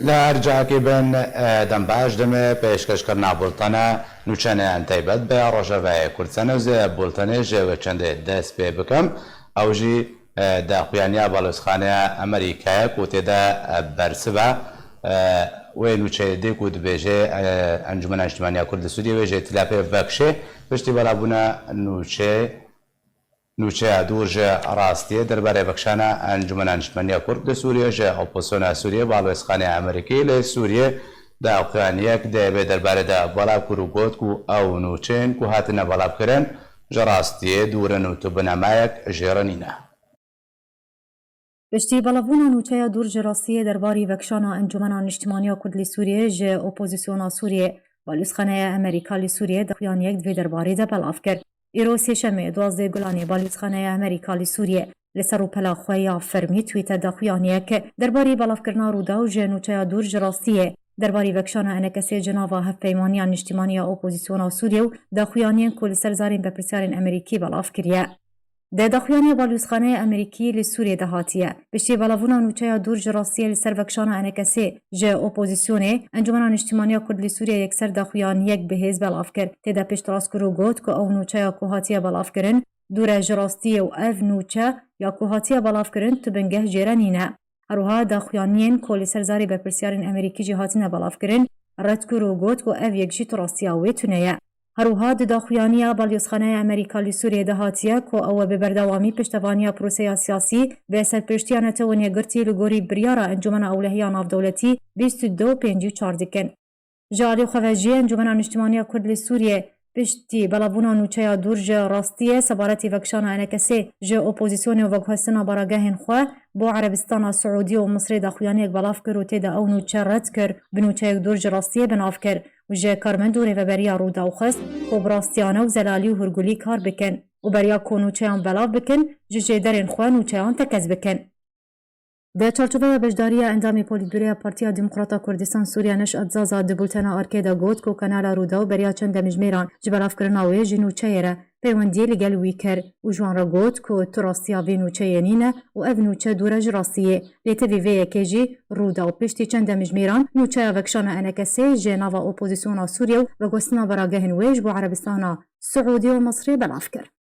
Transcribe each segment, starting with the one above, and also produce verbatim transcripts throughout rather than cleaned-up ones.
Li her cihekê bin, e, dem baş, demê pêşkêşkirina bultena nûçeyên taybet bi Rojavayê Kurdistan û ez ê bultenê ji wê çendê dest pê bikim. Ew jî, e, daxuyaniya Balozxaneya Amerîkayê ku tê de, e, bersiv e, e, wê nûçeyê dê ku dibêje, e, Encûmena Niştimaniya Kurd li Sûriyê wê ji îtîlafê vekişê piştî belavbûna nûçeyê Nûçeya dûr ji rastiyê derbarê vekişana Encûmena Niştimaniya Kurd li Sûriyê ji opozisyona Sûriyê, Balwêzxaneya Amerîkî li Sûriyê daxuyaniyek di vê derbarê de belav kir û got ku ew nûçeyên ku hatine belavkirin ji rastiyê dûr in û tu binemayek jê re nîne. Piştî belavbûna nûçeya dûr ji rastiyê derbarî vekişana Encûmena Niştimaniya Kurd li Sûriyê ji opozisyona Sûriyê, Balwêzxaneya Amerîka li Sûriyê daxuyaniyek di vê derbarê de belav kir. Îro sêşemê, duwazdeh Gulanê, Balwêzxaneya Amerîka li Sûriyê li ser rûpela xwe ya fermî Twitter daxuyaniyek derbarî belavkirina Rûdaw ji nûçeya dûr ji rastiyê derbarî vekişana enekesê ji nava Hevpeymaniya Niştimaniya Opozisyona Sûriyê û daxuyaniyên ku li ser zarên berpirsyarên Amerîkî belav kiriye. Di daxuyaniya Balwêzxaneya Amerîkî li Sûriyê de hatiye. Piştî belavbûna nûçeya dûr ji rastiyê li ser vekişana enekesê ji opozisyonê, Encûmena Niştimaniya Kurd li Sûriyê yekser daxuyaniyek bi hêz belav kir. Tê de piştrast kir û got ku ew nûçeya ku hatiye belavkirin, dûr e ji rastiyê û ev nûçe ya ku hatiye belavkirin tu bingeh jê re nîne. Her wiha daxuyaniyên ku li ser zarê berpirsyarên Amerîkî jî hatine belavkirin, red kir û got ku ev yek jî tu rastiya wê tune ye. Her wiha di daxuyaniya Balyoxxaneya Amerîka li Sûriyê de hatiye ku ew ê bi berdewamî piştevaniya proseya siyasî bi serpiriştiya Netewên Yekgirtî li gorî biryara Encûmena Ewlehiya Navdewletî bîst û du û pêncî û çar dikin. Ji alî xwe ve jî Encûmena Niştimaniya Kurd li Sûriyê piştî belavbûna nûçeya dûr ji rastiyê sebaretî vekişana enekesê ji opozîsyonê û veguhestina baragehên xwe bo Erebistana Siûdî û Misrê daxuyaniyek belav kir û tê de ew nûçe red kir, bi nûçeyek dûr ji rastiyê bi nav kir û ji karmend û rêveberiya Rûdaw xwest ku bi rastiyane û zelalî û hûrgulî kar bikin û beriya ku nûçeyan belav bikin, ji jêderên xwe nûçeyan tekez bikin. Di çarçoveya beşdariya endamê Polîtbûroya Partiya Demokrata Kurdistan Sûriye Neşat Zaza di bultena Arkê de got ku kanala Rûdaw beriya çend demjimêran ji belavkirina wê ji nûçeyê re peywendiyê li gel wî kir û ji wan re got ku tu rastiya vê nûçeyê nîne û ev nûçe dûr e ji rastiyê. Lê tevî vê yekê jî Rûdaw piştî çend demjimêran nûçeya vekişana enekesê ji nava opozisyona Sûriye û veguhestina baragehên wê ji bo Erebistana Siûdî û Misrê belav kir.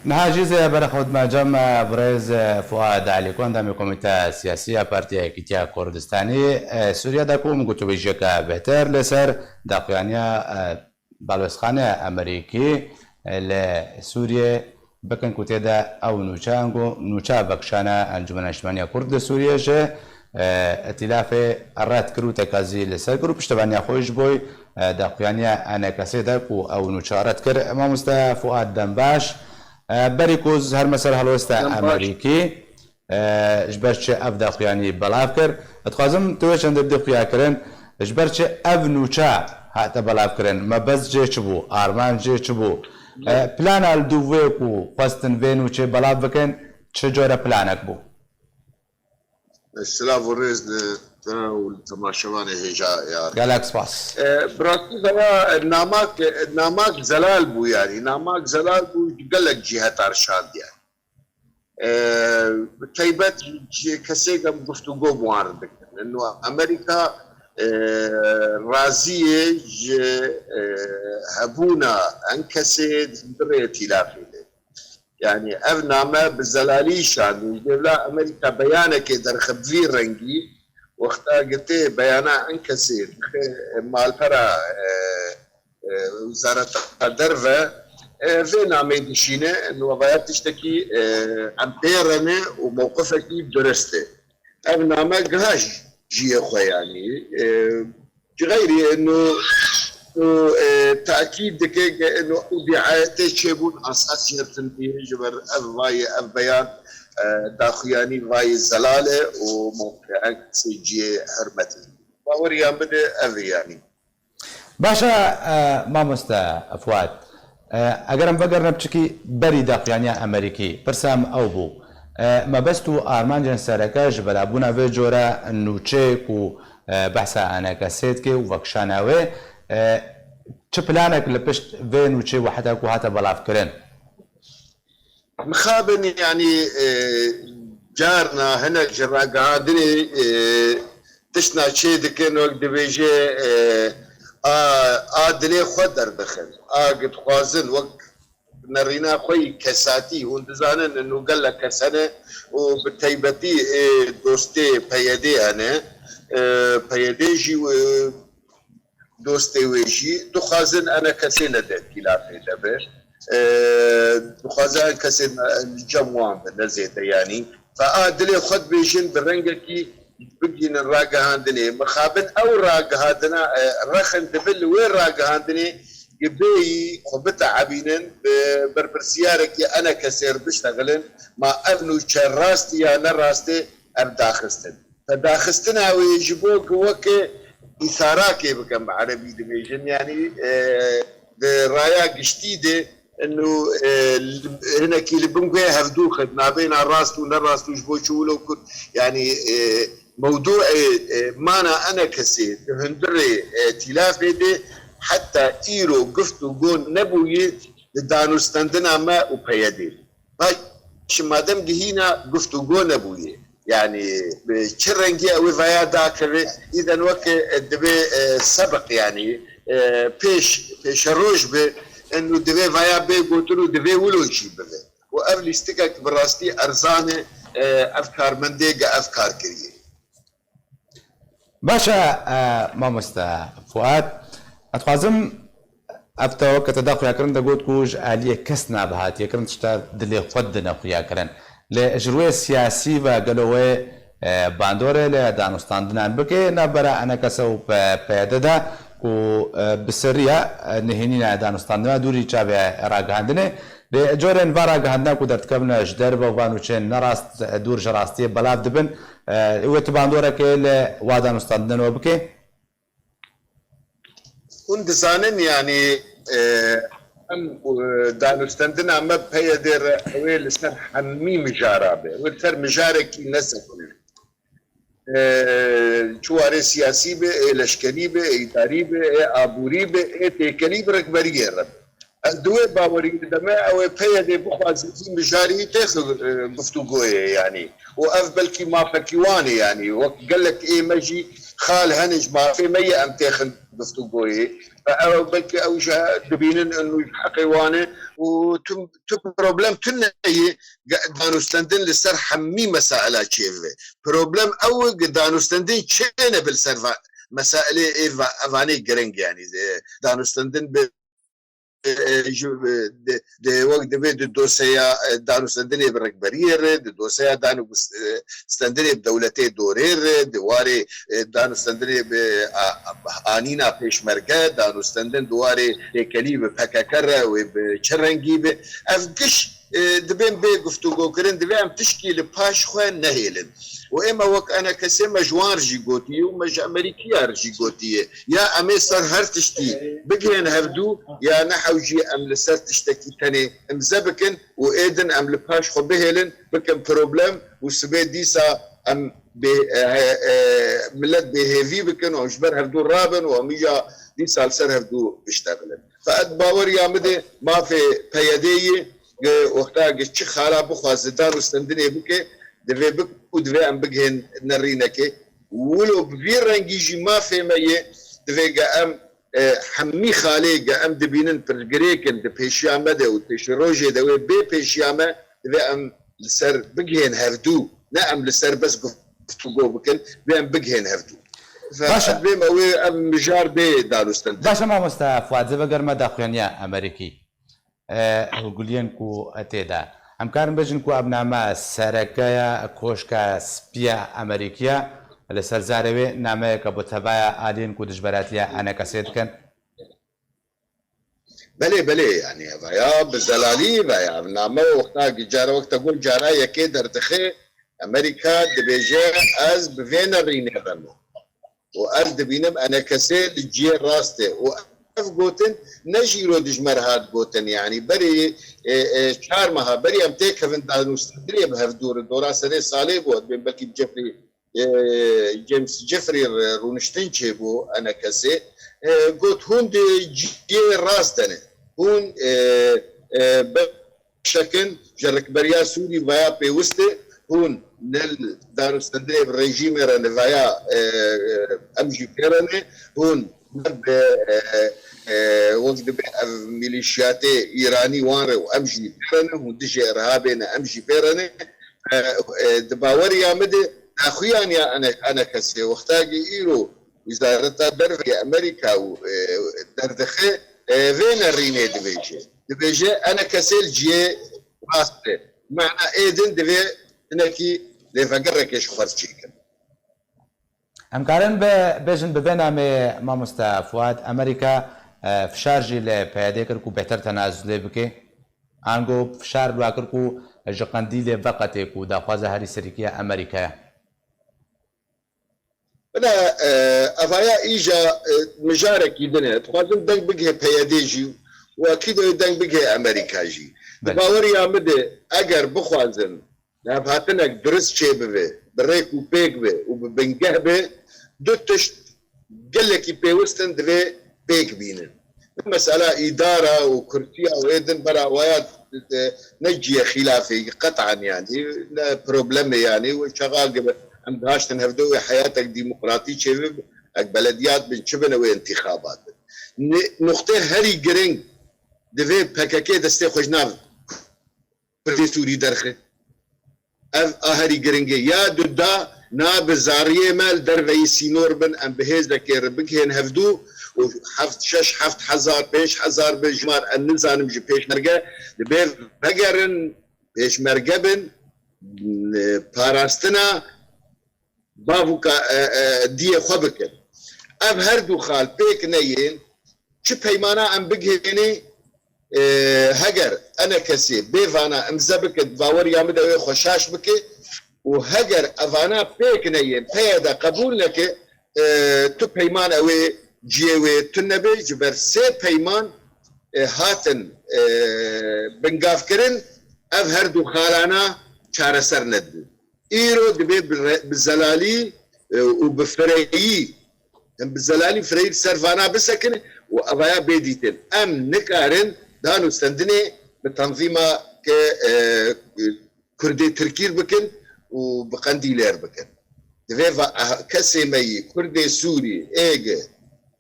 Niha jî zê berê xwe dime cem, e, birêz, e, Fuad Elî ku endamê Komîteya Siyasî ya Partiya Yekîtiya Kurdistanî, e, Sûriye de ku min gotûbêjiyeke bêhtir li ser daxuyaniya, e, Balwêzxaneya Amerîkî, e, li Sûriye bikin ku tê de ew nûçe, ango nûçe vekişana Encûmena Niştimaniya Kurd li Sûriye ji, e, îtîlafê red kir û tekazî li ser kir û piştevaniya xwe ji bo, e, daxuyaniya enekesê de ku ew nûçe red kir. Mamoste Fuad, dem baş. E, berî ku ez herime ser helwesta Em baş. Amerîkî, e, ji ber çi ev daxuyanî belav kir? Dixwazim tu wê çendê bidî xuyakirin, ji ber çi ev nûçe hate belavkirin? Mebest jê çi bû? Armanc jê çi bû? E, plana li dû vê ku xwestin vê nûçê belav bikin, çi cure planek bû? Silav û rêz li te û li temaşevanê hêja ya. Gelek spas. E, bi rastî de ya, e, namak, e, namak zelal bû, yanî namak zelal bû ji gelek cîheta şandiye. E, bi taybet ji kesê em guftûgo bi wan re dikin. Ino Amerîka, e, razî ye ji, e, hebûna enkesê di hundirê tîlafê de. Yanî ev name bi zelalî şandî. Ji dêvla Amerîka beyanekê derxe bi vî rengî, wexta gotê beyana enkesê dixe malpera, e, e, Wezareta Derve, e, vê namê dişîne, ino vaya tiştekî, e, em pê re ne û mewqifekî durist e. Ev name giha jiyê xwe, yanî, e, ji xeyrî ino, ino, e, takîd dike ke ino ew diayetê çêbûn asas jê tundî ye, ji ber ev vayê, ev beyan, e, daxuyanî vayê zelal e û mewqifê cihê hurmetê. Baweriyan bide ev e, yanî. Baş e, e, mamoste Fuat. E, eger em vegerine piçikî berî daxuyaniya Amerîkî, pirsa min ew bû. E, mebest û armancên sereke ji belavbûna vê cure nûçeyê ku, e, behsa enekesê dike û vekişana wê, e, çi planek li pişt vê nûçeyê û heta ku hate belavkirin? Mixabin, yanî, e, carna hinek ji ragihandinê, e, tiştna çê dikin, wek dibêje, e, a, a dilê xwe derdixin. A dixwazin wek nerîna xwe yî kesatî, hûn dizanin, ino gelek kes hene û bi taybetî, e, dostê P Y D hene. E, P Y D jî, e, dostê wê jî dixwazin enekesê ne di tîlafê de be. E, dixwaze enkesê li cem wan be, ne zêde yanî. Fe a dilê xwe dibêjin bi rengekî bigihînin ragihandinê. Mixabin ew ragihandina, e, rexin dibe li wê ragihandinê gi bêyî xwe biteebînin, bi berpirsiyarekî enekesê re biştexilin, ma ev nûçe rast ya ne rast e, ev daxistin. Te daxistina wê ji bo ku weke îsarakê bikin, bi erebî dibêjin, yanî, e, di raya giştî de ino, e, li, hinekî li bin guhê hevdû xist, nabêna rast û nerast û ji bo çi wilo ku, yanî, e, mewdûê, e, mana enekesê di hundirê, e, tîlafê de heta îro guftûgo nebûye di danûstendina me û P Y D. Baş, madem gihîna guftûgo nebûye, yanî bi çi rengî ew ê vaya dakeve, îden weke, e, divê, e, sebiq, yanî, e, pêş, pêşeroj be, eno divê vaya bê gotin û divê wilo jî bibe. Û ev lîstikek bi rastî erzan e, e, ev karmendê ge ev kar kiriye. Baş e, e, mamoste Fuat, ez dixwazim, ev te weke te da xuyakirin de got ku ji aliyê kes nabe hatiye kirin, tişta dilê xwe didine xuyakirin. Lê ji rûyê siyasî ve gelo wê, e, bandorê li danûstandinan bike navbera enekese û P-, P Y D de ku, e, bi sirriya, e, nihênîna danûstandina dûrî çavê ragihandinê. Lê corên va ragihandina ku derdikevin ji derve û van nûçeyên nerast, e, dûr ji rastiyê belav dibin, e, wê tu bandoreke li wa danûstandinan we bike? Hûn dizanin, yanî, e, em, e, danûstendina me P Y D re ew ê li ser hemî mijara be. Ew ê li ser mijarekî nesekine. E, çi warê siyasî be, ê leşkerî be, ê îdarî be, ê aborî be, ê têkelî bi rikberiyê re be. Ez di wê baweriyê de me, ew ê P Y D bixwaze vî mijarî têxe, e, guftûgoyê, yanî. Û ev belkî mafekî wan e, yanî. Wek gelek ê me jî xal hene ji mafê me ye em têxin guftûgoyê. Ve ew belkî ew jî dibînin û ji heqê wan e û tu, tu problem tune ye ge-, danûstendin li ser hemî mesaila çêbibe. Problem ew e ge danûstendin çênebe li ser va-, mesailê ê va-, evanê giring, yanî, e, danûstendin bi e, e, ji, e, de, de, wek divê di doseya, e, danûstendinê bi rikberiyê re, di doseya danûstendinê bi dewletê dorê re, di warê, e, danûstendinê bi, a, a, anîna pêşmerge, danûstendin di warê têkelî bi P K K re, wê bi çi rengî be. Ev giş e, dibên bê guftûgokirin, divê em tişkî li paş xwe nehêlin. Û ême wek enekesê me ji wan re jî gotiye û me ji Amerîkiya re jî gotiye. Ya em ê ser her tiştî bigihên hevdû, ya ne hewcî em li ser tiştekî tenê imze bikin û ê din em li paş xwe bihêlin, bikin problem û sibê dîsa em bê, e, e, e, milet bêhêvî bikin û em ji ber hevdû rabin û em îja dîsa li ser hevdû biştexilin. Fe ez baweriya min de mafê P Y D'yê, e, wexta ge çi xala bixwaze dan û stendinê bike, divê bik û divê em bigihên nerînekê. Wilo bi vî rengî jî mafê me yê, divê ge em, e, hemî xalê ge em dibînin pirsgirêk in di pêşiya me de û pêşerojê de wê bê pêşiya me, divê em li ser bigihên hevdû, ne em li ser bes guftûgo bikin, divê em bigihên hevdû. Baş e. Fe ez bêm ew ê ev mijar bê danûstendin. Baş e, mamoste Fuad, zê veger me daxuyaniya Amerîkî. E, hûrguliyên ku tê de. Em karin bêjin ku ev name sereke ya Koşka Spî ya Amerîkî ye. Li ser zarê wê nameyeke bi tevaya aliyên ku dijberatiya enekesê dikin. Belê, belê, yanî eva ya bi zelalî ve ya. Ev name wexta cara wexta got cara yekê derdixe Amerîka dibêje ez bi vê nerînê re me. Û ez dibînim enekesê li cihê rast e. Û ev gotin ne jî îro dijmer hat gotin. Yanî berê, e, e, çar meha berî em têkevin danûstendinê bi hevdû re. Dora serê salê bû. Dibên belkî bi Jeffrey, e, James Jeffrey re rûniştin çêbû enekesê. E, got hûn di cihê rast de ne. Hûn, e, e, be- şekin ji rikberiya Sûrî veya pêwist e, hûn ne li danûstendinê bi rejîmê re ne veya, e, e, em jî pê re ne, hûn ne bi, e, e, wek dibe ev mîlîşiyatê Îranî wan re û em jî pê re ne, hûn dijî Irhabê ne, em jî pê re ne. E, e, di baweriya min de daxuyaniya ene-, enekesê wexta ge îro Wizareta Derve ya Amerîka û, e, derdixe, e, vê nerînê dibêje. Dibêje, enekesê li cihê rast e. Mena ê din divê hinekî lêvegereke ji xwe re çêkin. Em karin be-, bêjin bi vê namê mamoste Fuad, Amerîka, e, fişar jî li P Y D kir ku bêhtir tenazulê bike. Ango fişar li wa kir ku ji qendîlê veqetê ku daxwaza herî serîkî ya Amerîka ye. Bila, e, evaya îja, e, mijarekî din e. Dixwazim deng bigihê P Y D jî û ekîd e deng bigihê Amerîka jî. Di Belê. baweriya min de eger bixwazin levhatinek dirist çêbibe, bi rêk û pêk be û bi bingeh be, du tişt gelekî pêwist in divê pêk bînin. Mesela îdara û kursiya û ê din bera waya, e, ne cihê xîlafê, qet'an yanî, ne problemê yanî, wê çaxa gibi em dihaştin hevdû wê heyatek demokratî çêbib, ek belediyat bin, çi bin, wê intixabat bin. Ne-, nuqtê herî giring divê P K K destê xwe ji nav Kurdê Sûrî derxe. Ev a herî giring e. Ya du da na bi zariyê me li derveyî sînor bin, em bi hêzekê re bigihên hevdû û heft, şeş, heft hezar, pênc hezar bin jimar, em nizanim ji pêşmerge dibe vegerin, pêşmerge bin, e, parastina bavûka, e, e, diyê xwe bikin. Ev her du xal pêk neyên, çi peymana em bigihênê, e, heger enekesê bê vana imze bike, di baweriya min de wê xwe şaş bike û heger evana pêk neyên, P Y D qebûl neke, e, tu peyman ew ê ciyê wê tune be, ji ber sê peyman, e, hatin, e, bingavkirin, ev her du xalana çareser nedibû. Îro divê bi re-, bi zelalî, e, û bi fireyî, em bi zelalî fireyî li ser vana bisekine û evaya bê dîtin. Em nikarin dan û stendinê bi tanzîma ke, e, Kurdê Tirkî bikin û bi Qendîlê re bikin. Divê va, eh, kesê me yî Kurdê Sûrî êge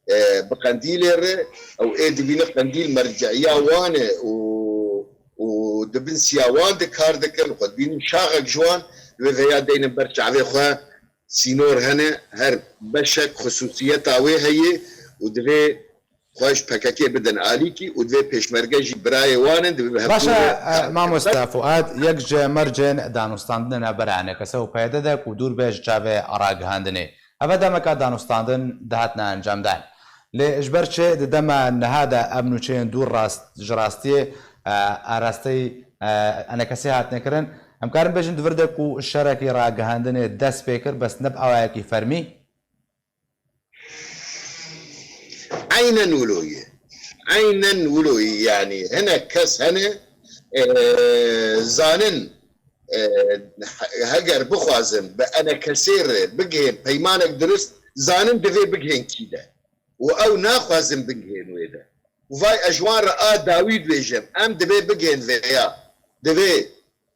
e, bi Qendîlê re, ew ê dibîne Qendîl merce'iya wan e û, û di bin siya wan de kar dikin, xwe dibînin şaxek ji wan, divê vêya deynin ber çavê xwe, sînor hene, her beşek xusûsiyeta wê heye û divê xwe ji P K K bidin alîkî û divê pêşmerge jî birayê wan in, divê bi hevdû Baş e, re e, kar bikin. Mamoste Fuad, yek ji mercên danûstandinê navbera enekese û P Y D de ku dûr be ji çavê ragihandinê. Eve demeke danûstandin dihatine encamdan. Lê ji ber çi di dema niha de ev nûçeyên dûr rast, ji rastiyê, e, arasteyî e, enekesê hatine kirin. Em karin bêjin di vir de ku şerekî ragihandinê dest pê kir, bes ne bi awayekî fermî. Eynen wilo ye. Eynen wilo ye. Yanî hinek kes hene, e, zanin, e, heger bixwazin bi enekesê re bigihên peymanek dirust, zanin divê bigihên kî de. Û ew naxwazin bigihên wê de. Û vay ez ji wan re a dawî dibêjim, em divê bigihên vêya. Divê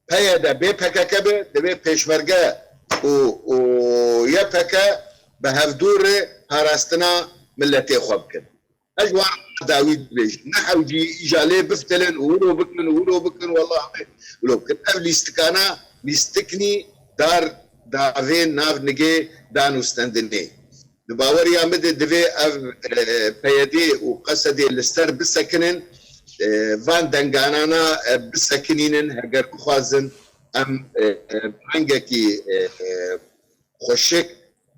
P Y D bê P K K be, divê pêşmerge û, û Y P G bi hevdû re parastina miletê xwe bikin. Ez ji wan re dawî dibêjim. Ne hewcî îja lê biftilin û wilo bikin û wilo bikin, wellah wilo bikin. Ev lîstikana lîstiknî dar davê navnigê danûstendinê. Di baweriya min de divê ev, e, P Y D û Q S D li ser bisekinin, e, van denganana, e, bisekinînin, heger bixwazin em, e, e, rengekî, e, e, xweşik,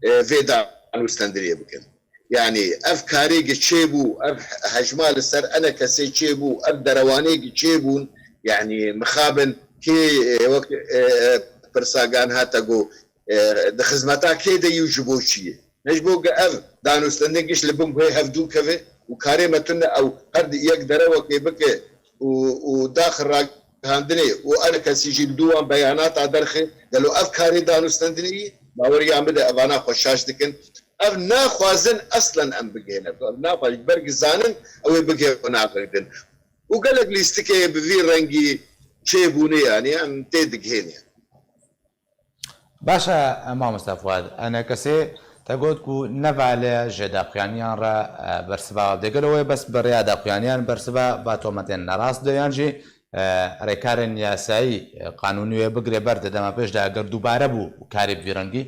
e, vê danûstendinê bikin. Yanî ev karê gi çêbû, ev hejma li ser enekesê çêbû, ev derewanê gi çêbûn, yanî mixabin kê, e, wek, e, e, pirsagan hate got, e, di xizmeta kê de yû ji bo çi ye? Ne ji bo ku ev danûstendin giş li bin guhê hevdû keve û karê me tune ew her di yek derewekê bike û, û daxil ragihandinê û enekesî jî li dû wan beyanata derxe. Gelo ev karê danûstendinê ye? Baweriya min de evana xwe şaş dikin. Ev naxwazin eslen em bigihêne. Ev naxwazin ber ku zanin ew ê bigihê xwe nagirdin. Û gelek lîstikê bi vî rengî çêbûne, yanî em tê digihêne. Baş e, mamoste Fuad, enekesê te got ku neva li ji daxuyaniyan re, e, bersiva dê. Gelo wê bes bi rêya daxuyaniyan bersiva va tometên nerast de yan jî, e, rêkarên yasayî, e, qanûnî wê bigire ber di dema pêş de eger dubare bû karê bi vî rengî?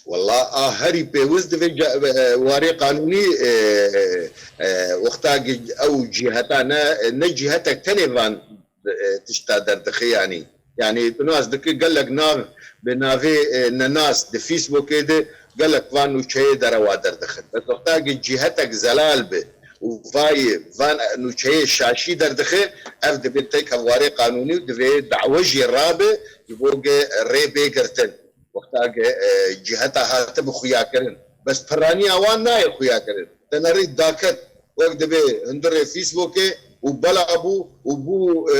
Wela a herî pêwist divê ca-, e, warê qanûnî, e, e, wexta gi-, ew cîheta ne, ne cîhetek tenê van, e, tişta derdixe yanî. Yanî tu nas dike gelek nav bi navê, e, nenas di Facebookê de gelek van nûçeyê derewa derdixin. Bes wexta gi cîhetek zelal bi û vayê van nûçeyê şaşî derdixe, ev dibe têk hev warê qanûnî û divê dawe jî rabe ji bo ge rê bê girtin. Wexta ge, e, cîheta hatibû xuyakirin. Bes piraniya wan nayê xuyakirin. Te nerî daket, wek dibê hundirê Facebookê û bela bû û bû, e,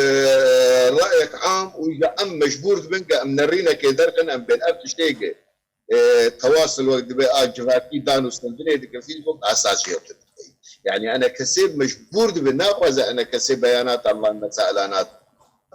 rayek am û ya em mecbûr dibin ke em nerînekê derxin, em bên ev tiştê ge, e, tewasil wek dibê a civakî dan û stendinê dike Facebook esas jê tune. Yanî enekesê mecbûr dibe, naxwaze enekesê beyanata van mesailana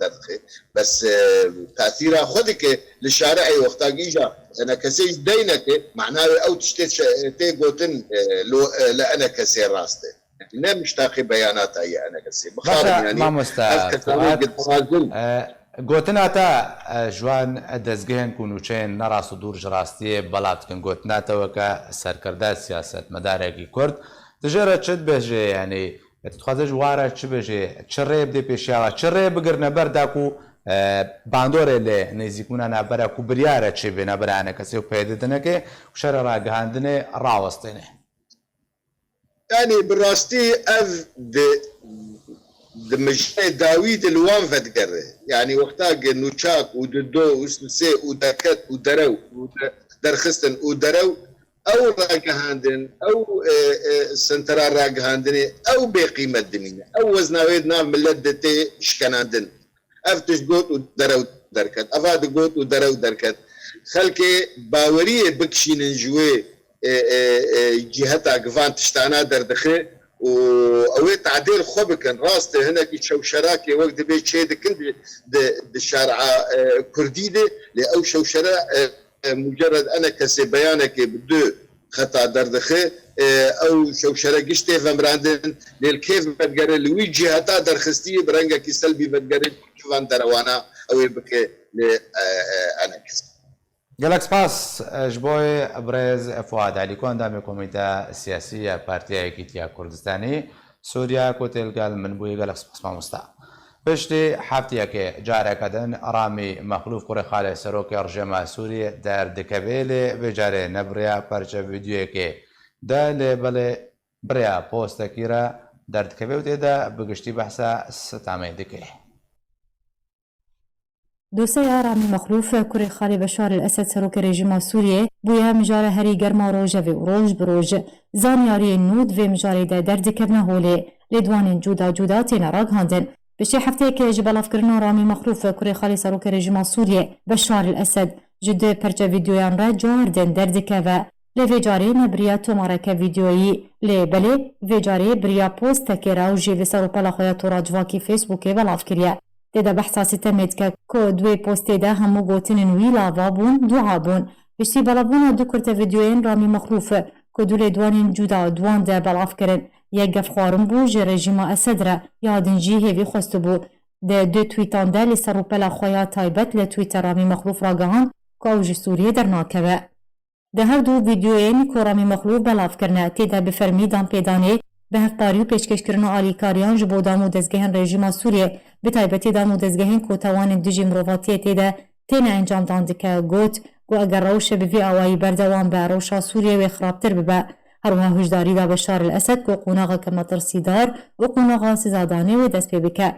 derdixe. Bes, e, tesîra xwe dike li şari'ê wexta gîja enekesê jî deyneke, manayê ew tiştê şe-, tê gotin, e, lo, e, li enekesê rast e. Ne miştaqê beyanata ye enekesê. Bixabin, yanî mamoste, ev kesanê Fuat, gidixwazin. E, gotina te, e, ji wan dezgehên ku nûçeyên nerast û dûr ji rastiyê belav dikin. Gotina te weke serkirde siyasetmedarekî Kurd. Tu jê re çi dibêjê, yanî, e, tu dixwaze ji wan re çi bêjê, çi rê bidê pêşiya we, çi rê bigirine ber da ku, e, bandorê li nêzîkbûna navbera ku biryare çêbê navbera enekesê û P Y D dineke û şerê ragihandinê rawestêne? Yanî bi rastî ev di, di mijnê dawî de li wan vedigere. Yanî wexta ge nûçak û dido û sisê û derket û derew û de-, derxistin û derew, ew ragihandin, ew, e, e, sentera ragihandinê, ew bêqîmet dimîne. Ew wezna wê di nav milet de tê şikenandin. Ev tişt got û derew derket. Eva digot û derew derket. Xelkê baweriyê bikişînin ji wê, e, e, e, cîheta givan tiştana derdixe û ew ê tadêl xwe bikin. Rast e, hinekî şewşerakê wek dibê çê dikin di, di, di şer'a, e, kurdî de, lê ew şewşere, e, e, mucerred enekesê beyanekê bi du xeta derdixe, e, ew şewşere giş tê vemirandin, lê li kê vedigere li wî cîheta derxistiyê bi rengekî selbî vedigere, van derewana ew ê bike li, e, e, enekesê. Gelek spas, e, ji bo birêz Fuad Elî ku endamê Komîteya Siyasî ya Partiya Yekîtiya Kurdistanî Sûriye ku tê li gel min bûyî. Gelek spas mamosta. Piştî heftiyekê careke din Ramî Mexlûf kurê Xalê Serokê Rejîma Sûriyê derdikeve, lê vê carê ne bi rêya perçe vîdyoyekê de, lê belê bi rêya postekî re derdikeve û tê de bi giştî behsa Sitamê dike. Doseya Ramî Mexlûf, kurê Xalê Beşar el Esed serokê rejîma Sûriyê, bûye mijara herî germa rojevê û roj bi roj zanyariyên nû di vê mijarê de derdikevine holê. Lêdwanên cuda cuda têne ragihandin. Piştî hefteyek ji belavkirina Ramî Mexlûf, kurê Xalê serokê rejîma Sûriyê, Beşar el Esed, ji du perçe vîdyoyan re cardin derdikeve. Lê vê carê ne bi riya tomareke vîdyoyî, lê belê vê carê bi riya postekê re û jî li ser rûpela xwe ya tora civakî Facebookê belav kiriye. Tê de behsa sîtemê dike ku di wê postê de hemû gotinên wî lava bûn, dua bûn. Piştî belavbûna du kurte vîdyoyên Ramî Mexlûf ku du lêdwanên cuda di wan de belav kirin, yek gefxwarin bû ji rejîma Esed re, ya din jî hêvî xwestibû. Di du twîtan de li ser rûpela xwe ya taybet li Twitter Ramî Mexlûf ragihand ku ew ji Sûriyê dernakeve. Di her du vîdyoyên ku Ramî Mexlûf belav kirine, tê de bi fermî danpêdanê bi hevparî û pêşkêşkirina alîkariyan ji bo dam û dezgehên rejîma Sûriyê, bi taybetî dam û dezgehên ku tawanên dijî mirovatiyê tê de têne encamdan dike, got ku eger rewşe bi vî awayî berdewam be, rewşa Sûriyê wê xirabtir bibe. Her wiha hişdarî da Beşar el Esed ku qonaxeke metirsîdar û qonaxa sizadanê wê dest pê bike.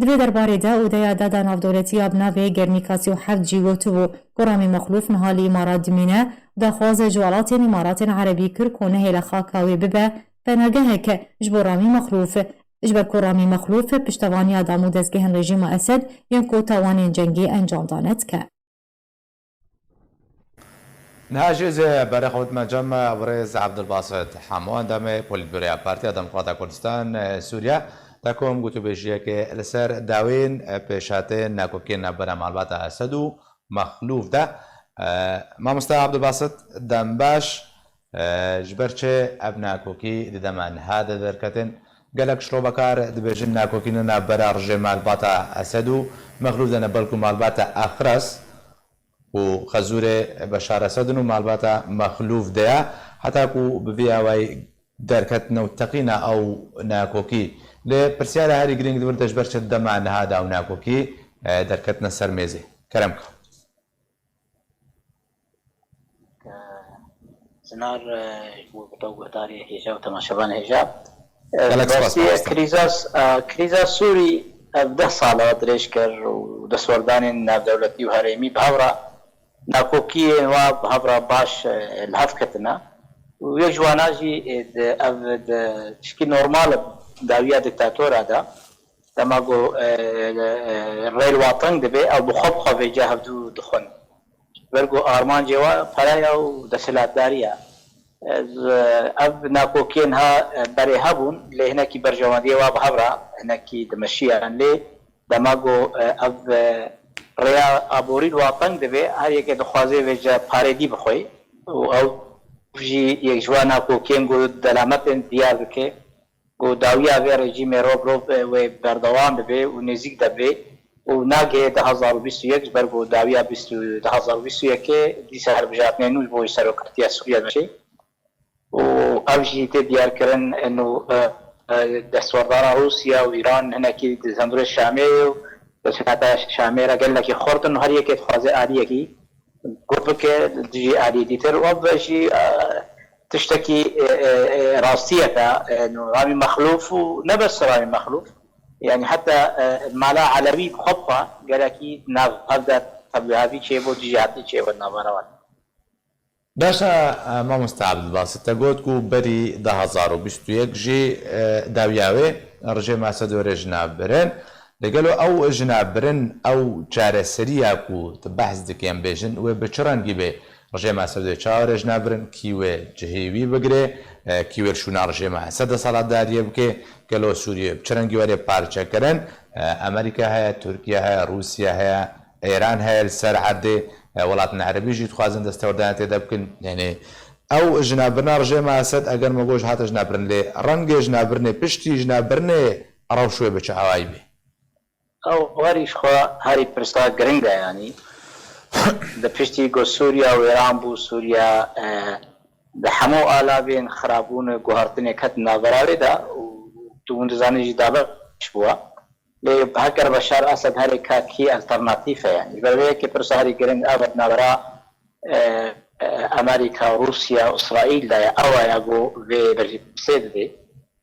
Di vê derbarê de odeya dada navdewletî ya bi navê Gernika sî û heft jî gotibû ku Ramî Mexlûf niha li Îmarat dimîne û daxwaze ji welatên Îmaratên Erebî kir ku nehêle xaka wê bibe penagehek ji bo Ramî Mexlûf, ji ber ku Ramî Mexlûf piştevaniya dam û dezgehên rejîma Esed yên ku tawanên cengî encam dane dike. Niha jî ez ê berê xwe bidime cem birêz Ebdulbasit Hemo, endamê Polîtbüroya Partiya Demokrata Kurdistan, e, Sûriye, de ku em gotûbêjiyekê li ser dawiyên, e, pêşhatê nakokiyên navbera malbata Esed û Mexlûf de. E, mamoste Ebdulbasit, dem baş. E, ji ber çi ev nakokî di dema niha de derketin? Gelek şirobekar dibêjin nakokî ne navbera rejê malbata Esed û Mexlûf de ne, belkû malbata Exres û xezûrê Beşar Esed in û malbata Mexlûf de ye, heta ku bi vî awayî derketine û teqîna ew nakokî. Lê pirsyara herî girîng di vir de ji ber çi di dema niha de ew nakokî, e, derketine ser mêzê? Kerem ke. Sinar, e, ji bo guhdarê hêja û temaşevanê hêja. E, Gelek spas, rastî ye, mamoste. Krîza, e, krîza Sûrî ev deh sala dirêj kir û destwerdanên navdewletî û herêmî bi hev re nakokiyên wa bi hev re baş, e, li hev ketine. Û yek ji wana jî, e, di, ev di tişkî normal e, dawiya diktatora de. Dema ku, e, e, rê li wa teng dibe, ew bi xwe bi xwe vêca hevdû dixwin. Ji ber ku armancê wa pereya û desthilatdariya. Ez, e, ev nakokiyên ha, e, berê hebûn, lê hinekî berjewendiyê wa bi hev re, hinekî dimeşiyan. Lê dema ku, e, ev, e, rêya aborî li wa teng dibe, her yekê dixwaze vêca parê dî bixwe. Û ew jî yek ji wan nakokiyên ku delametên diyar dike. Ku dawiya vê rejîmê rov rov, e, wê berdewam bibe û nêzîk de bê û nagihê du hazar û bîst û yek, ji ber ku dawiya bîst û, du hazar û bîst û yekê dîsa hilbijartinên nû ji bo serokatiya Sûriye dimeşê. Û ev jî tê diyarkirin, e, nû, e, e, destwerdana Rûsya û Îran hinekî di hundirê Şamê û desthilatdariya Şamê re gelekî xurt in û her yekê dixwaze aliyekî ku bike dijî aliyê dîtir. Û ev jî, e, tiştekî, e, e, e, rastiyek e, e, Ramî Mexlûf û ne bes Ramî Mexlûf, yanî heta, e, mala Elewî bi xwe bi xwe gelekî nav hev de tevlihavî çêbû, dijîhatî çêbû navbera wan. Baş e, e, mamoste Ebdulbasit, te got ku berî du hazar û bîst û yek jî, e, dawiya wê rejêma Esedê were jinavbirin. Lê gelo ew jinavbirin, ew çareseriya ku tu behs dike em bêjin, wê bi çi rengî bê? Rejêma Esedê çawa were jinavbirin? Kî wê cihê wî bigire? E, kî wê li şûna rejêma Esed desthilatdariyê bike? Gelo Sûriye bi çi rengî were parçekirin? E, Amerîka heye, Tirkiye heye, Rûsya heye, Îran heye li ser erdê, e, welatên Erebî jî dixwazin destewerdaniya tê de bikin. Yanî ew jinavbirina rejêma Esed, eger me got hate jinavbirin, lê rengê jinavbirinê, piştî jinavbirinê rewş wê bi çi awayî bê? Ew herî ji xwe herî pirsa giring e, yanî di piştî ku Sûriya wêran bû, Sûriya, e, di hemû alavên xirabûn û guhertinê ket navbera wê de û tu hûn dizanî jî dabeş bûye. Lê heger Beşar Esed herê ka kî alternatîf e, yanî ji ber vê yekê pirsa herî giring ev e di navbera, e, e, Amerîka, Rûsya, Îsraîl de ye. Ew e ya ku vê berjî pirsê didê.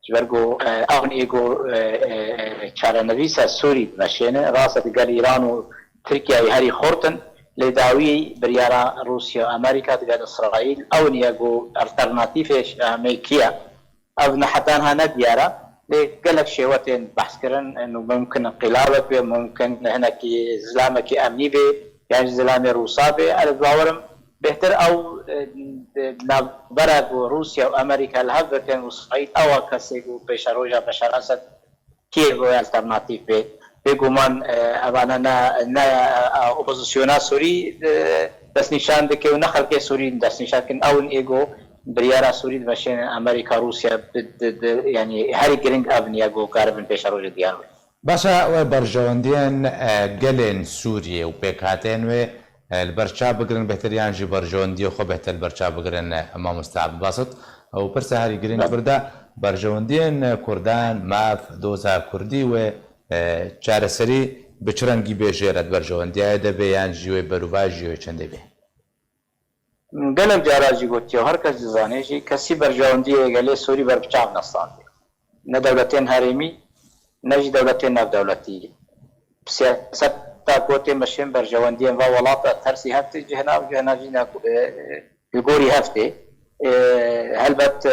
Ji ber ku, e, ew ê ku, e, e, e, çarenivîsa Sûrî dimeşêne, rast e digel Îran û Tirkiyeyê herî xurt in, lê dawî biryara Rûsya û Amerîka digel Îsraîl ew in ye ku alternatîfê ji Amerîkî ye. Ev ne heta niha ne diyar e. Lê gelek şêwe tên behs kirin, û mimkin inqîlabek be, mimkin hinekî zilamekî emnî be, yan jî zilamê Rûsa be. Ez bawer im bêhtir ew, e, navbera ku Rûsya û Amerîka li hev bikin û Îsraîl ew e kesê ku pêşeroja Beşar Esed Kîevê alternatîf be. Bêguman, e, evane ne, ne, e, opozisyona Sûrî, e, destnîşan dike û ne xelkê Sûrî destnîşan dikin. Ew in ê ku biryara Sûrî dimeşêne Amerîka, Rûsya, bi, di, di, yanî herî giring ev in ya ku karibin pêşerojê diyar bin. Baş e, wê berjewendiyên, e, gelên Sûriyê û pêkhateyên wê, e, li ber çav bigirin bêhtir yan jî berjewendiyê xwe bêhtir li ber çav bigirin, e, mamoste Abdulbasit? Û pirsa herî giring Be- vir de, berjewendiyên, e, Kurdan, maf, doza Kurdî wê, e, çareserî bi çi rengî bê jê re di berjewendiyayê de bê yan jî wê berûvajî wê çendê bê? Gelek cara jî gotiye û her kes dizane jî, kesî berjewendiyê gelê Sûrî ber bi çav nestandê. Ne dewletên herêmî, ne jî dewletên navdewletî. Siyaseta ku tê meşên berjewendiyên va welata tersî hev tê cihna û cihna jî ne, e, li gorî hev tê. E, helbet, e,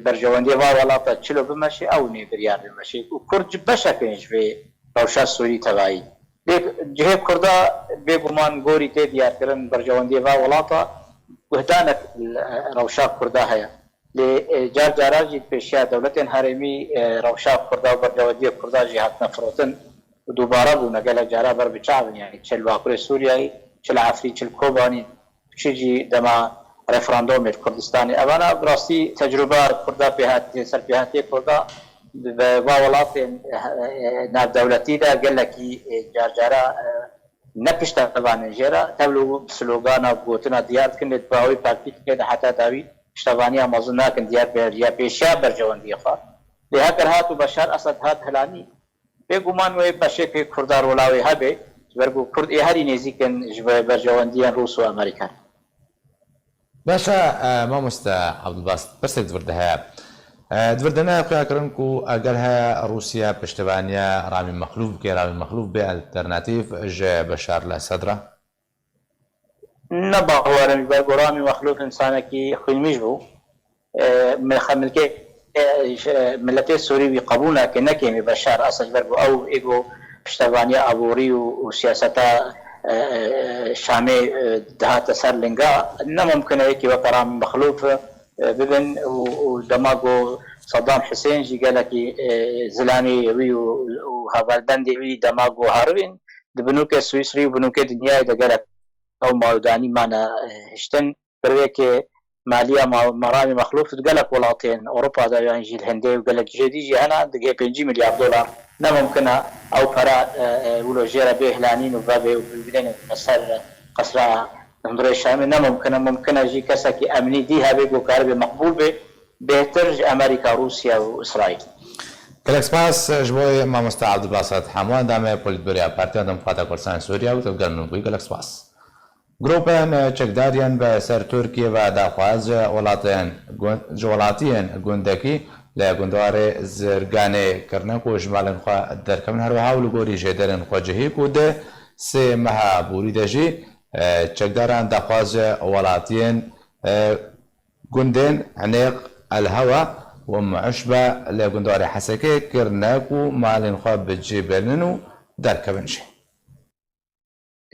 berjewendiyê va welata çilo bimeşe, ew nê biryar bimeşe. Û Kurd ji beşek in ji vê rewşa Sûrî tevayî. Lê cihê Kurda bêguman gorî tê diyarkirin berjewendiyê va welata guhdanek li rewşa Kurda heye. Lê, e, car cara jî pêşiya dewletên herêmî, e, rewşa Kurda û berjewendiyê Kurda jî hatine firotin û dubare bûne gelek cara ber bi çav in. Yanî çi li Bakurê Sûriyeyê, çi li Efrîn, çi li Kobanî, çi jî dema referandûmê li Kurdistanê. Evana bi rastî tecrûba Kurda pêhatiyê, ser pêhatiyê Kurda bi va welatên, e, e, navdewletî de gelekî, e, car cara, e, ne piştevanên jê re, tevlî bi slogana, bi gotina diyar dikin, lê di bawê praktîkê de heta dawî piştevaniya mezin nakin diyar bê ya pêşiya berjewendiyê xwe. Lê heger hat û Beşar Esed hat hilanî, bêguman wê beşê pê Kurda rola wê hebe, ji ber ku Kurd ê herî nêzîk in ji ber-, berjewendiyên Rûs û Amerîkan. Baş e, e, mamoste Abdulbasit, pirsek di vir de heye. E, di vir de nayê xuya kirin ku eger heye Rûsya piştevaniya Ramî Mexlûf bike, Ramî Mexlûf bê alternatîf ji Beşar el-Esed re? Ne bawer im, ji ber ku Ramî Mexlûf însanekî xwînmîş bû. E, milxemilkê, e, ji, e, miletê Sûrî wî qebûl nake, ne kêmî Beşar Esed, ji ber ku ew ê ku piştevaniya aborî û, û siyaseta, e, e, Şamê, e, dihate ser linga, ne mumkin e yekî weke Ramî Mexlûf, e, bibin û, û dema ku Saddam Husên jî gelekî, e, zilamê wî û, û hevalbendê wî dema ku haribîn, di binûkê Swîsrî û binûkê dinyayê de gelek ew mawdanî mane, e, hiştin. Birêkê maliya ma-, Ramî Mexlûf di gelek welatên Ewropa de yan jî li Hindê û gelek cihê dî jî hene, digihê pêncî milyar dolar. Ne mumkin e ew pere, e, e, wilo jê re bê hilanîn û vebe û bibînîne ser qesra hundirê Şamê. Ne mumkin e. Mumkin e jî kesekî emnî dî hebe ku karibe meqbûl be, bêhtir ji Amerîka, Rûsya û Îsraîl. Gelek spas ji bo mamoste Abdulbasit Hemo, endamê Polîtbûroya Partiya Demokrata Kurdistan Sûriye û tu gel min bûyî. Gelek spas. Grûpên çekdar yên bi ser Tirkiyê ve daxwaz ji welatên gun-, ji welatiyên gundekî li gundewarê Zirganê kirine ku ji malên xwe derkevin, her wiha û li gorî jêderên xwecihî ku di sê meha borî de jî, e, çekdaran daxwaz ji welatiyên, e, gundên Enêq, El Hewa û Muişbe li gundewarê Hesekê kirine ku malên xwe bi cih bênin û derkevin jî.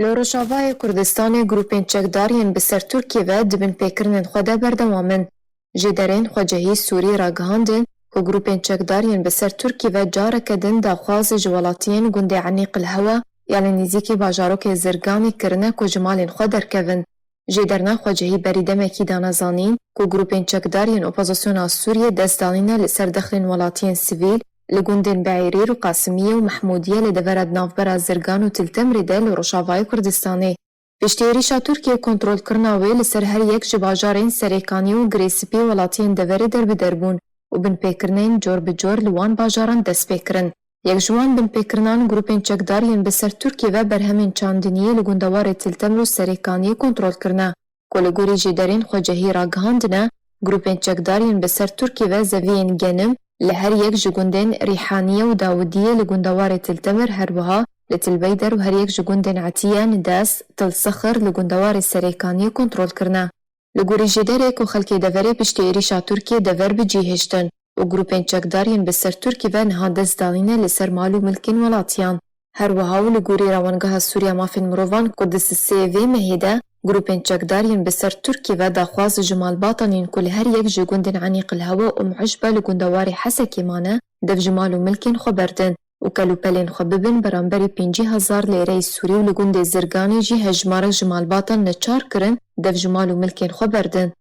Li Rojavayê Kurdistanê grûpên çekdar yên bi ser Tirkiyê ve di binpêkirinên xwe de berdewam in. Jêderên xwecihî Sûrî ragihandin ku grûpên çekdar yên bi ser Tirkiyê ve careke din daxwaz ji welatiyên gundê Enîq el Hewa ya li nêzîkî bajarokê Zirganê kirine ku ji malên xwe derkevin. Jêderna xwecihî berî demekî dane zanîn ku grûpên çekdar yên opozisyona Sûriyê dest danîne li ser dexlên welatiyên sivîl li gundên Beîrîr û Qasimiye û Mehmûdiye li devera di navbera Zirgan û Til Temirê de li Rojavayê Kurdistanê. Piştî êrîşa Tirkiyê kontrolkirina wê li ser her yek ji bajarên Serêkaniyê û Girê Spî welatiyên deverê derbeder bûn û binpêkirinên cor bi cor li wan bajaran dest pê kirin. Yek ji wan binpêkirinan grûpên çekdar yên bi ser Tirkiyê ve berhemên çandiniyê li gundewarê Til Temir û Serêkaniyê kontrol kirine, ku li gorî jêderên xwecihî ragihandine, grûpên çekdar yên bi ser Tirkiyê ve zeviyên genim li her yek ji gundên Rîhaniye û Dawidiyê li gundewarê Til Temir, her wiha li Til Beyder û her yek ji gundên Etiye, Nides, Til Sixir li gundewarê Serêkaniyê kontrol kirine. Li gorî jêderê ku xelkê deverê piştî êrîşa Tirkiyê dever bi cî hiştin û grûpên çekdar yên bi ser Tirkî ve niha dest danîne li ser mal û milkên welatiyan. Her wiha û li gorî Rawengeha Sûriya Mafên Mirovan ku di sisê vê mehê de grûpên çekdar yên bi ser Tirkî ve daxwaz ji malbatan yên ku li her yek ji gundên Enîqilhewa û Mûşbe li gundewarê Hesekê mane, dev ji mal û milkên xwe berdin û kelûpelên xwe bibin beramberî pêncî hezar lêreyê Sûrî û li gundê Zirganê jî hejmarek ji malbatan neçar kirin, dev ji mal û milkên xwe berdin.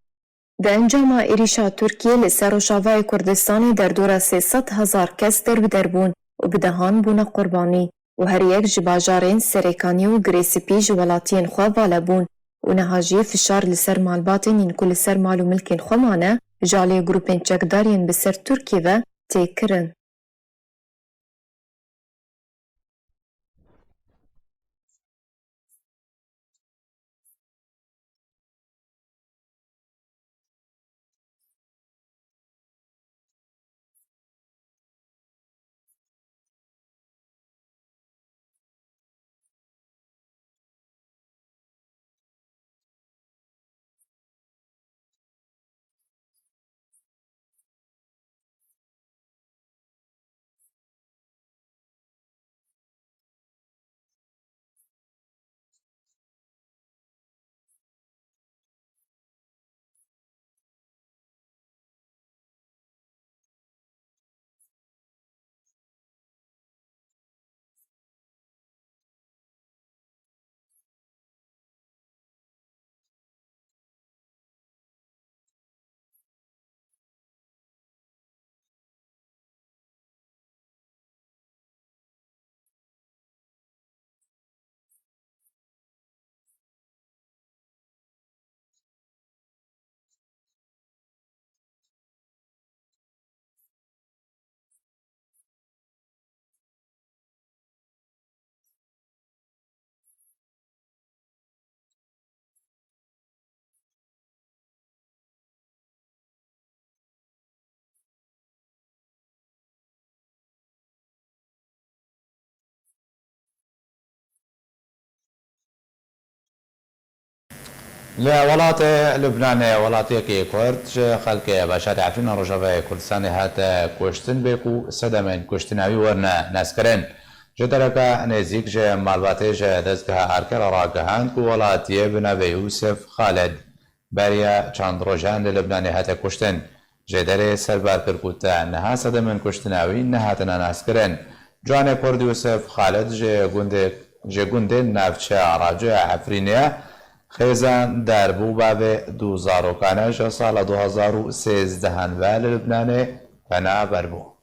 Di encama êrîşa Tirkiyê li ser Rojavayê Kurdistanê derdora sê sed hezar kes derbeder bûn û bi dehan bûne qurbanî û her yek ji bajarên Serêkaniyê û Girê Spî ji welatiyên xwe vala bûn û niha jî fişar li ser malbatên yên ku li ser mal û milkên xwe mane, ji aliyê grûpên çekdar yên bi ser Tirkiyê ve tê kirin. Li welatê Lubnanê, welatiyekî Kurd ji xelkê bajarê Efrîna Rojavayê Kurdistanê hate kuştin, bê ku sedemên kuştina wî werine naskirin. Ji dereka nêzîk ji malbatê ji dezgeha Arke re ragihand ku welatiyê bi navê Yûsif Xalid beriya çend rojan li Libnanê hate kuştin. Jêderê serbar kir ku ta niha sedemên kuştina wî nehatine naskirin. Ciwanê Kurd Yûsif Xalid ji gundê, ji gundê navçeya Racoya Efrînê ye. Xêzan derbû bavê du zarokane ji sala du hezar û sêzdehan ve li Libnanê penaber bû.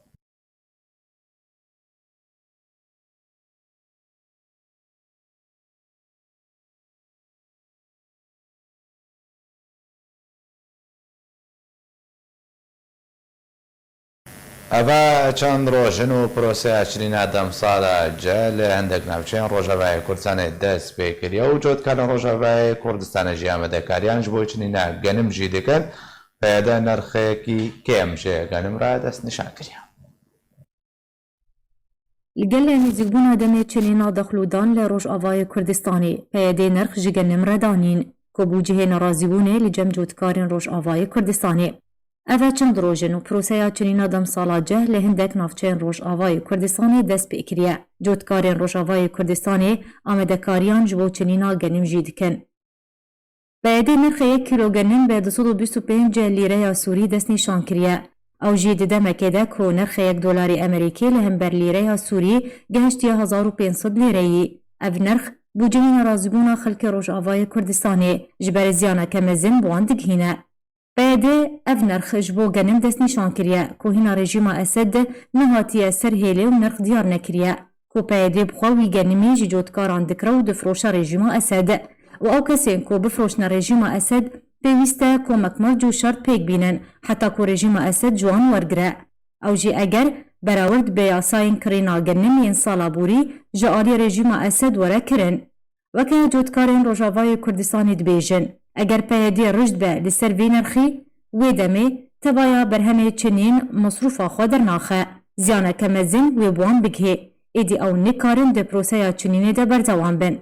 Eva çend roj in û proseya çinîna demsala cih li hindek navçeyên Rojavayê Kurdistanê dest pê kiriye û cotkarên Rojavayê Kurdistanê jî amadekariyan ji bo çinîna genim jî dikin. P Y D nirxekî kêm ji genim re destnîşan kiriye. Li gel nêzîkbûna demê çinîna dexlûdan li Rojavayê Kurdistanê, P Y D nirx ji genim re danîn, ku bû cihê nerazîbûnê li cem cotkarên Rojavayê Kurdistanê. Ev e çend roj in û proseya çinîna demsala cih li hindek navçeyên Rojavayê Kurdistanê dest pê kiriye. Cotkarên Rojavayê Kurdistanê amadekariyan ji bo çinîna genim jî dikin. P Y D nirxê yek kîlo genim bi du sed û bîst û pênc lîreya Sûrî destnîşan kiriye. Ew jî di demekê de ku nirxê yek dolarî Amerîkî li hember lîreya Sûrî gihiştiye hezar û pênc sed lîreyî. Ev nirx bû cihê nerazîbûna xelkê Rojavayê Kurdistanê ji ber ziyaneke mezin bi wan digihîne. P Y D ev nirx ji bo genim destnîşan kiriye ku hîna rejîma Esed nehatiye ser hêlê û nirx diyar nekiriye ku P Y D bi xwe wî genimî ji cotkaran dikire û difiroşe rejîma Esed û ew kesên ku bifiroşne rejîma Esed pêwîst e komek merc û şert pêk bînin heta ku rejîma Esed ji wan wergire. Ew jî eger berawird bi yasayên kirîna genim yên sala borî ji alî rejîma Esed were kirin. Weke cotkarên Rojavayê Kurdistanê dibêjin, eger P Y D rijd be li ser vê nirxî, wê demê tevaya berhemê çinîn mesrûfa xwe dernaxe, ziyaneke mezin wê bi wan bigihê. Êdî ew nikarin di proseya çinînê de berdewam bin.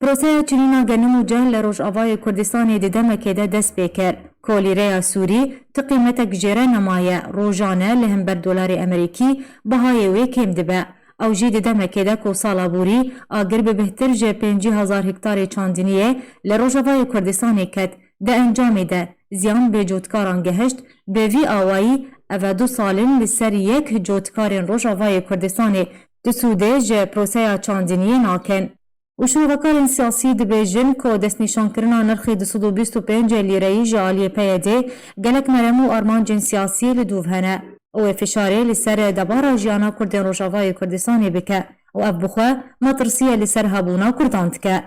Proseya çinîna genim û ceh li Rojavayê Kurdistanê di demekê de dest pê kir, ku lîreya Sûrî ti qîmetek jêre nemaye, rojane li hember dolarê Emerîkî bihayê wê kêm dibe. Ew jî di demekê de ku sala borî agir bi bêhtir ji pêncî hezar hektarê çandiniyê li Rojavayê Kurdistanê ket, di encamê de ziyan bê cotkaran gehişt, bi vî awayî ev e du sal in li ser yek cotkarên Rojavayê Kurdistanê tu sûdê ji proseya çandiniyê nakin. Û şrovekarên siyasî dibêjin ku destnîşankirina nirxê du sed û bîst û pênc lîreyî ji aliyê P Y D'ê gelek merem û armancên siyasî li dûv hene û wê fişarê li ser debara jiyana Kurdên Rojavayê Kurdistanê bike û ev bi xwe metirsiyê li ser hebûna Kurdan dike.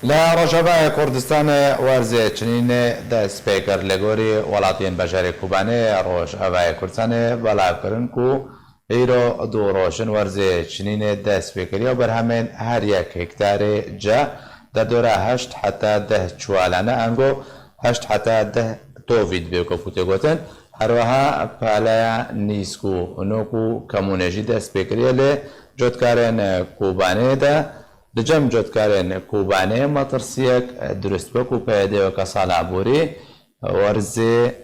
Li Rojavayê Kurdistanê werzê çinînê dest pê kir. Li gorî welatiyên bajarê Kobanê Rojavayê Kurdistanê belav kirin ku îro du roj in werzê çinînê dest pê kiriye û berhemên her yek hektarê ceh derdora heşt heta deh çuwalane, ango heşt heta deh tovî dibe ku tê gotin. Her wiha paleya nîsk û nok û kemûnê jî dest pê kiriye li cotkarên Kobanê de. Di cem cotkarên Kobanê metirsiyek dirust bû ku P Y D weke sala borî werzê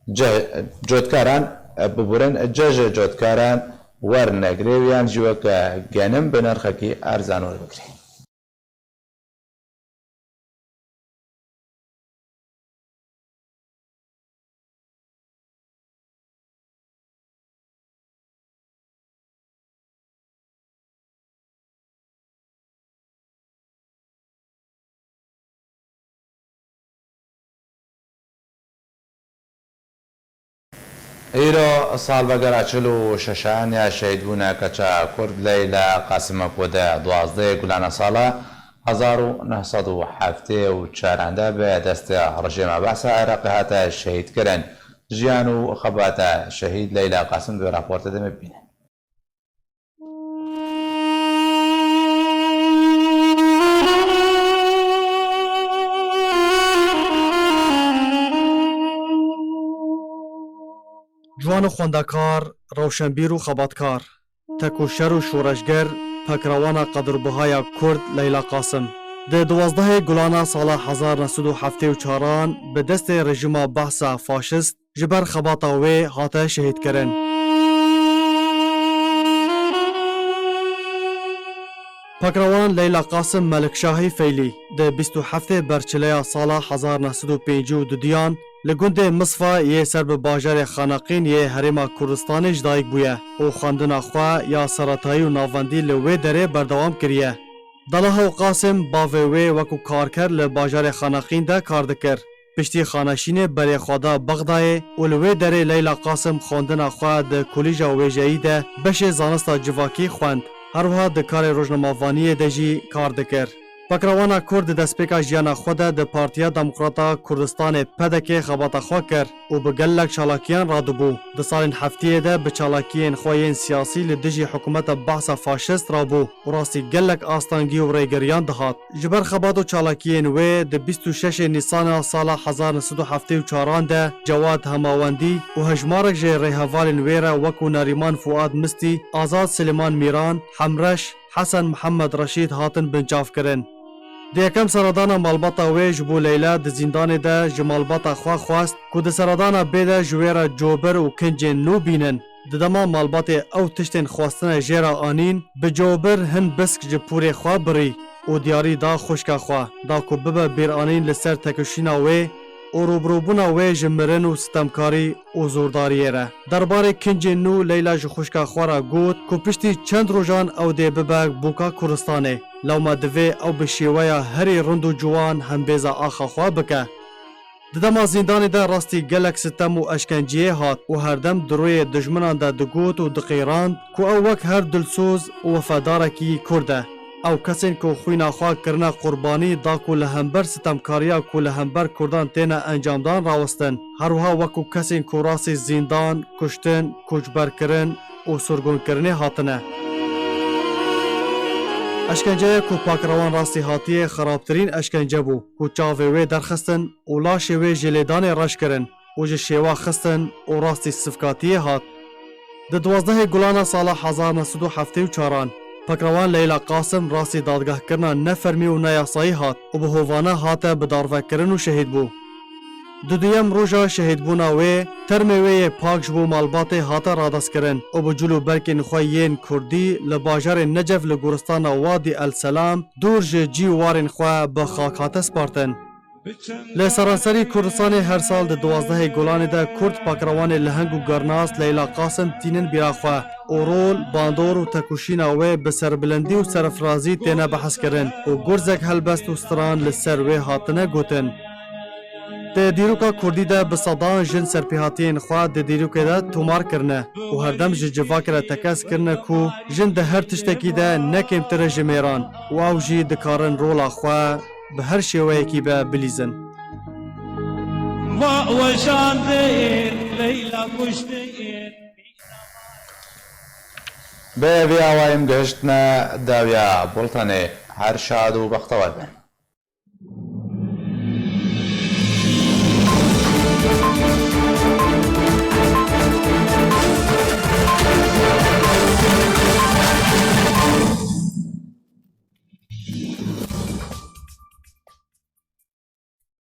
ce-, cotkaran, biburin, cejê cotkaran wernegirê û yan jî weke genim bi nirxekî erzan werbigirê. Îro salvegera çil û şeşan ya şehîdbûna keça Kurd Leyla Qasim e ku di duwazdehê Gulana sala hezar û neh sed û heftê û çaran de bi destê rejîma Behsa Iraqê hate şehîdkirin. Jiyan û xebata şehîd Leyla Qasim di raportê de me bibînin. Ciwan û xwendekar, rewşenbîr û xebatkar, tekoşer û şoreşger, pekrewana qedirbiha ya Kurd Leyla Qasim. Di duwazdehê Gulana sala hezar neh sed û heftê û çaran bi destê rejîma Behsa faşist ji ber xebata wê hate şehîdkirin. Pekrewan Leyla Qasim Melikşahî Feylî di bîst û heftê Berçileya sala hezar neh sed û pêncî û duduyan li gundê Misfa yê ser bi bajarê Xaneqîn yê Herêma Kurdistanê ji dayik bûye û xwendina xwe ya seretayî û navendî li wê derê berdewam kiriye. Dalaho Qasim, bavê wê wekû karker li bajarê Xaneqîn de kar dikir. Piştî xaneşînê berê xwe da Bexdayê û li wê derê Leyla Qasim xwendina xwe di Kolîja Wêjeyî de beşê zanista civakî xwend. Her wiha di karê rojnamevaniyê de jî kar dikir. Pekrewana Kurd di destpêka jiyana xwe de di Partiya Demokrata Kurdistanê, P D K, xebata xwe kir û bi gelek çalakiyan radibû. Di salên heftiyê de bi çalakiyên xwe yên siyasî li dijî hikûmeta Behsa faşist rabû û rastî gelek astengî û rêgiriyan dihat. Ji ber xebat û çalakiyên wê di bîst û şeşê Nîsana sala hezar neh sed û heftê û çaran de Cewad Hemawendî û hejmarek ji rêhevalên wê re wekû Nerîman Fuad Mistî, Azad Silêman Mîran, Hemreş, Hesen Mihemed Reşîd hatin binçavkirin. Di yekem seredana malbata wê ji bo Leyla di zîndanê de ji malbata xwe xwest ku di seredana bê de ji wê re cobir û kincên nû bînin. Di dema malbatê ew tiştên xwestine jê re anîn, bi cobir hin bisk ji pûrê xwe birî û diyarî da xwişka xwe, da ku bibe bîranîn li ser tekoşîna wê û rûbirûbûna wê ji mirin û sitemkarî û zordariyê re. Derbarê kincên nû Leyla ji xwişka xwe re got ku piştî çend rojan ew dê bibe bûka Kurdistanê. Lewma divê ew bi şêweya herî rind û ciwan hembêza axa xwe bike. Di dema zîndanê de rastî gelek sitem û eşkenciyê hat û herdem di rûyê dijminan de digot û diqîrand ku ew wek her dilsoz û wefadarekî Kurd e. Ew kesên ku xwîna xwe kirine qurbanî da ku li hember sitemkariya ku li hember Kurdan têne encamdan rawestin. Her wiha wekû kesên ku rastî zîndan, kuştin, koçberkirin û sirgûnkirinê hatine. Eşkenceyê ku Pakrewan rastî hatiye xirabtirîn eşkence bû ku çavê wê derxistin û laşê wê ji lêdanê reş kirin û ji şêwa xistin û rastî sivkatiyê hat. Di duwazdehê Gulana sala hezar neh sed û heftê û çaran, Pakrewan Leyla Qasim rastî dadgehkirina ne fermî û ne yasayî hat û bi hovane hate bidarvekirin û şehîd bû. Di duyem roja şehîdbûna wê, termê wê yê pak ji bo malbatê hate radestkirin û bi cil û berkên xwe yên kurdî li bajarê Necef li goristana Wadî El Selam dûr ji cî û warên xwe bi xak hate spartin. Li seranserî Kurdistanê her sal di duwazdehê Gulanê de Kurd pakrewanê leheng û gernas Leyla Qasim tînin bîra xwe û rol, bandor û tekoşîna wê bi serbilindî û serfirazî têne behskirin û gurzek helbest û stran li ser wê hatine gotin. Di dîroka Kurdî de bi sedan jin serpêhatiyên xwe di dîrokê de tomar kirine û herdem ji civakê re tekez kirine ku jin di her tiştekî de ne kêmtir e ji mêran û ew jî dikarin rola xwe bi her şêweyekî be bilîzin. Va weşandin, Leyla kuştin. Bi vî awayî em gihiştine dawiya bultenê. Her şad û bextewar bin.